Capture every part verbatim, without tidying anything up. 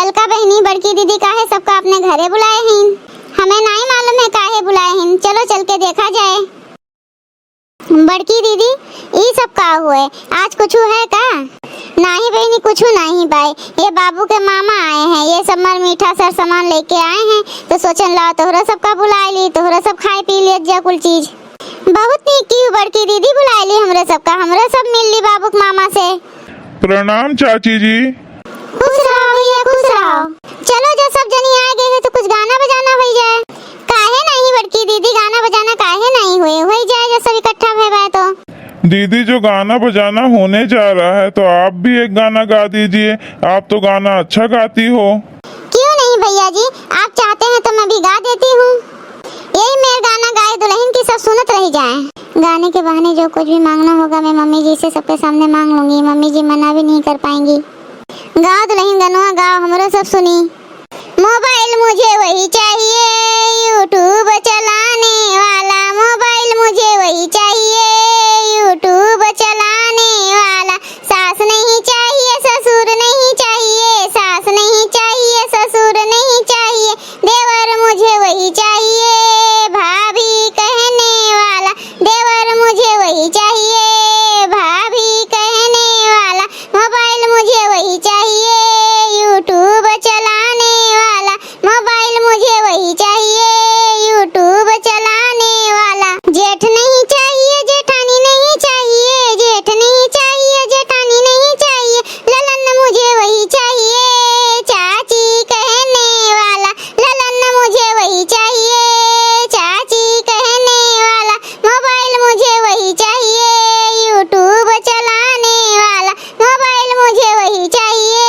अलका बहिनी, बड़की दीदी काहे सबका अपने घरे बुलाए हैं? हमें नाहीं मालूम है काहे बुलाए हैं। चलो चल के देखा जाए। बड़की दीदी, ई सब का हुए? आज कुछ है का? नाहीं बहिनी, कुछ नाहीं बाय। ये बाबू के मामा आए हैं, ये सब मर मीठा सर सामान लेके आए हैं, तो सोचन लाओ तोहरा सबका बुलाए ली, तोहरा सब खाए पी लियत जा कुल चीज। बहुत नीक की बड़की दीदी बुलाए ली हमरे सबका, हमरे सब मिल ली बाबू के मामा से। प्रणाम चाची जी। खुश रहो भैया, खुश रहो। चलो, जब सब जनी आ गए हैं तो कुछ गाना बजाना हो जाए। काहे नहीं बड़की दीदी, गाना बजाना काहे नहीं हुए, हो जाए जब सब इकट्ठा भए बा तो। दीदी, जो गाना बजाना होने जा रहा है तो आप भी एक गाना गा दीजिए, आप तो गाना अच्छा गाती हो। क्यों नहीं भैया जी, आप चाहते हैं तो मैं भी गा देती हूँ। यही मेरा गाना गाए दुल्हन की सब सुनत रह जाए। गाने के बहाने जो कुछ भी मांगना होगा मैं मम्मी जी से सबके सामने मांग लूंगी, मम्मी जी मना भी नहीं कर पाएंगी। गाओ दुल्हन गनवा गाओ, हमरो सब सुनी। मोबाइल मुझे वही चाहिए, YouTube चलाने वाला। मोबाइल मुझे वही चाहिए, YouTube चलाने वाला। सास नहीं चाहिए, ससुर नहीं चाहिए, सास नहीं चाहिए, ससुर नहीं चाहिए। देवर मुझे वही चाहिए, भाभी कहने वाला। देवर मुझे वही चाहिए, भाभी कहने वाला। मोबाइल मुझे वही चाहिए, YouTube चलाने वाला। मोबाइल मुझे वही चाहिए, YouTube चलाने वाला। जेठ नहीं चाहिए, जेठानी नहीं चाहिए, जेठ नहीं चाहिए, जेठानी नहीं चाहिए। ललन मुझे वही चाहिए, चाची कहने वाला। ललन मुझे वही चाहिए, चाची कहने वाला। मोबाइल मुझे वही चाहिए, YouTube चलाने वाला। मोबाइल मुझे वही चाहिए,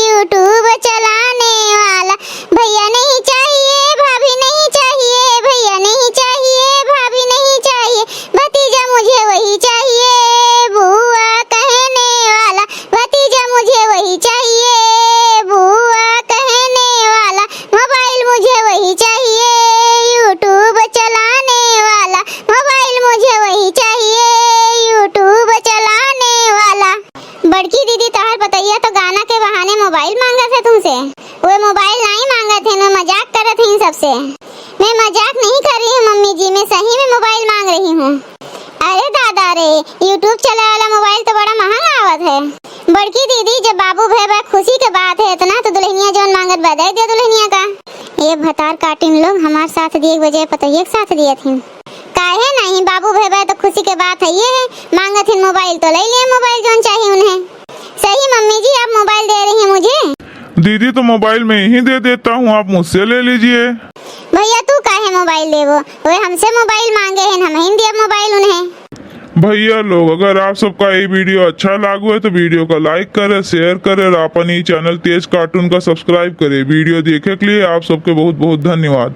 YouTube चलाने वाला। भैया नहीं चाहिए, भाभी नहीं चाहिए, भैया नहीं चाहिए, भाभी नहीं चाहिए। भतीजा मुझे वही चाहिए, बुआ कहने वाला। भतीजा मुझे वही चाहिए, बुआ कहने वाला। मोबाइल मुझे वही चाहिए, YouTube चलाने वाला। मोबाइल मुझे वही चाहिए, YouTube चलाने वाला। बड़की दीदी, तोहार पतोहिया तो गाना के बहाने मोबाइल मांगत है तुमसे। वे मोबाइल नाहीं मांगत है, मैं मजाक करत हई सबसे। मैं मजाक नहीं कर रही हूँ मम्मी जी, मैं सही में मोबाइल मांग रही हूँ। अरे दादा रे, YouTube चलाए वाला मोबाइल तो बड़ा महंगा आवत है। बड़की दीदी, जब बाबू भए बा, खुशी के बात है इतना, तो दुल्हनिया जौन मांगत बा, दे दे दुल्हनिया का। ये भतार काटिन लोग हमार साथ दिए के बजाय पतोहिया के साथ दियत हिन। काहे नहीं, बाबू भए बा तो खुशी के बात है, ये है, मांगत हिन मोबाइल तो ले लिए मोबाइल जौन चाहिए उन्हें। सही मम्मी जी, आप मोबाइल दे रही हैं मुझे? दीदी, तो मोबाइल मैं ही दे देता हूँ, आप मुझसे ले लीजिए। भैया, तू काहे मोबाइल देबो? वे हमसे मोबाइल मांगे हैं, हम ही दिया मोबाइल उन्हें। भैया लोग, अगर आप सबका ये वीडियो अच्छा लागो है तो वीडियो का लाइक करें, शेयर करें और अपन ये चैनल तेज कार्टून का सब्सक्राइब करें। वीडियो देखे के लिए आप सबके बहुत बहुत धन्यवाद।